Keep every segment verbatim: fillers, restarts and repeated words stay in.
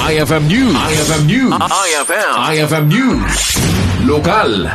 I F M News. I F M News. I F M. I F M News. Lokal.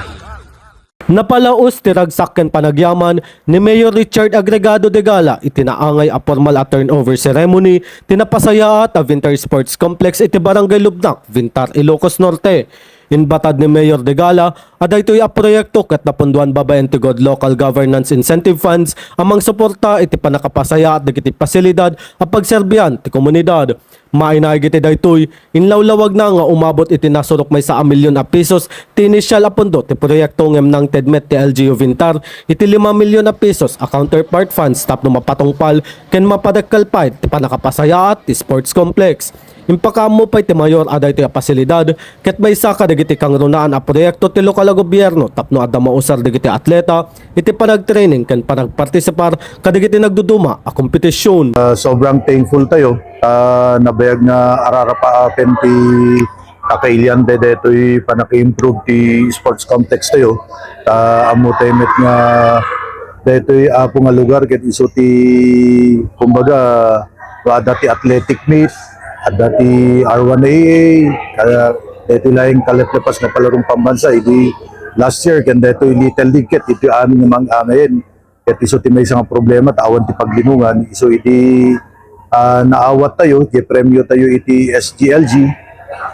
Napalaos ti ragsak ken panagyaman ni Mayor Richard Agregado Degala iti naangay a formal a turnover ceremony ti napasayaat a Vintar Sports Complex iti Barangay Lubnak, Vintar, Ilocos Norte. Inbatad ni Mayor Degala a daytoy a proyekto ket napunduan babaen ti Good Local Governance Incentive Funds a mangsuporta iti pannakapasayaat dagiti pasilidad a pagserbian ti komunidad. Mainaig iti daytoy, inlawlawagna nga umabot iti nasurok maysa a milyon a pesos ti initial a pondo ti proyekto ngem nangted met ti L G U Vintar iti lima milyon a pesos a counterpart funds tapno mapatungpal ken mapadakkel pay ti pannakapasayaat ti sports complex. Impakaammo pay ti mayor a daytoy a pasilidad ket maysa kadagiti kangrunaan a proyekto ti lokal a gobierno tapno adda mausar dagiti atleta iti panagtraining ken panagpartisipar kadagiti nagduduma a kompetisyon. Ah, sobrang thankful tayo. Ah, nabayag nga ararapaapen ti kakailian tayo daytoy panaki-improve ti sports complex tayo. Ta ammo tayo met nga daytoy apo nga lugar ket isu ti kumbaga adda ti athletic meet, adda ti R one A A, kaya daytoy laeng kaleplepas nga palarong pambansa idi last year ken daytoy Little League ket iti amin nga mang-angayen. Ket isu ti maysa nga problema ta awan ti paglinongan. Isu idi ah, naawat tayo, ti premyo tayo iti S G L G,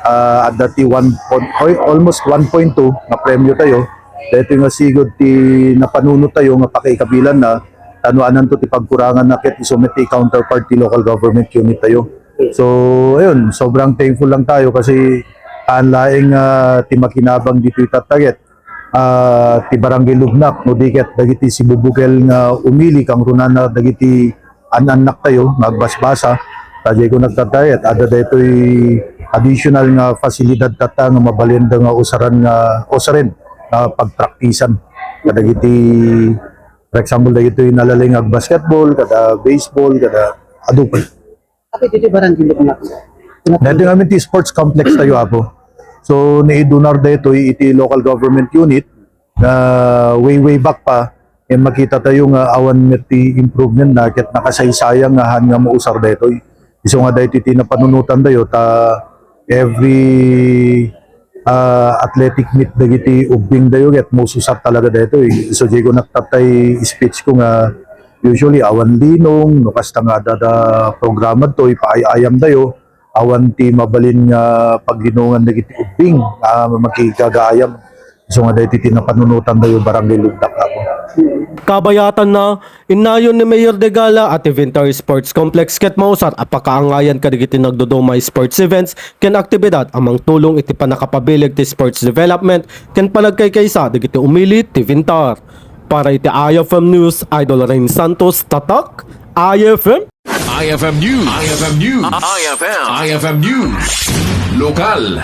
ah, adda ti one point, oy, almost one point two nga premyo tayo. Daytoy nga sigud ti napanunot tayo nga pakaikabilan na, tano ananto ti pagkurangan na ket isu met ti counterpart ti local government unit tayo. So, ayun, sobrang thankful lang tayo kasi haan laeng ah, ti makinabang ditoy tattaget ah, ti Barangay Lubnak, no di ket dagiti sibubukel nga umili kangrunana dagiti an-annak tayo nga agbasbasa. Ta diay ko nagtatayat, adda daytoy additional nga pasilidad tatta nga mabalin da nga usaran nga usaren nga pagpraktisan kadagiti, for example, dagitoy nalaling nga basketball, kada baseball, kada adu pay. Ati ditoy Barangay Lubnak. Daytoy ngamin ti sports complex tayo, apo. So, naidunar daytoy iti local government unit nga way, way back pa, eh, makita tayo nga awan met ti improvement na ket nakasaysayang nga haan nga mausar daytoy. Isu nga daytoy ti napanunotan tayo ta every ah, athletic meet dagiti ubbing tayo ket mausar talaga daytoy. So, diay ko nagtatay speech ko nga usually awan linong, no kasta nga adda programa toy, paay-ayam tayo, awan ti mabalin nga paglinongan dagiti ubbing, ah, makigagaayam. So nga daytoy ti napanunotan tayo Barangay Lugdak, apo. Kabayatanna, innayon ni Mayor Degala a ti Vintar Sports Complex ket mausar a pakaangayan kadagiti nagduduma sports events ken aktibidad a mangtulong iti pannakapabileg ti sports development ken panagkaykaysa dagiti umili ti Vintar. Para iti I F M News, Idol Rain Santos, Tatak, I F M. I F M News. I F M News. I F M. I F M News. Lokal.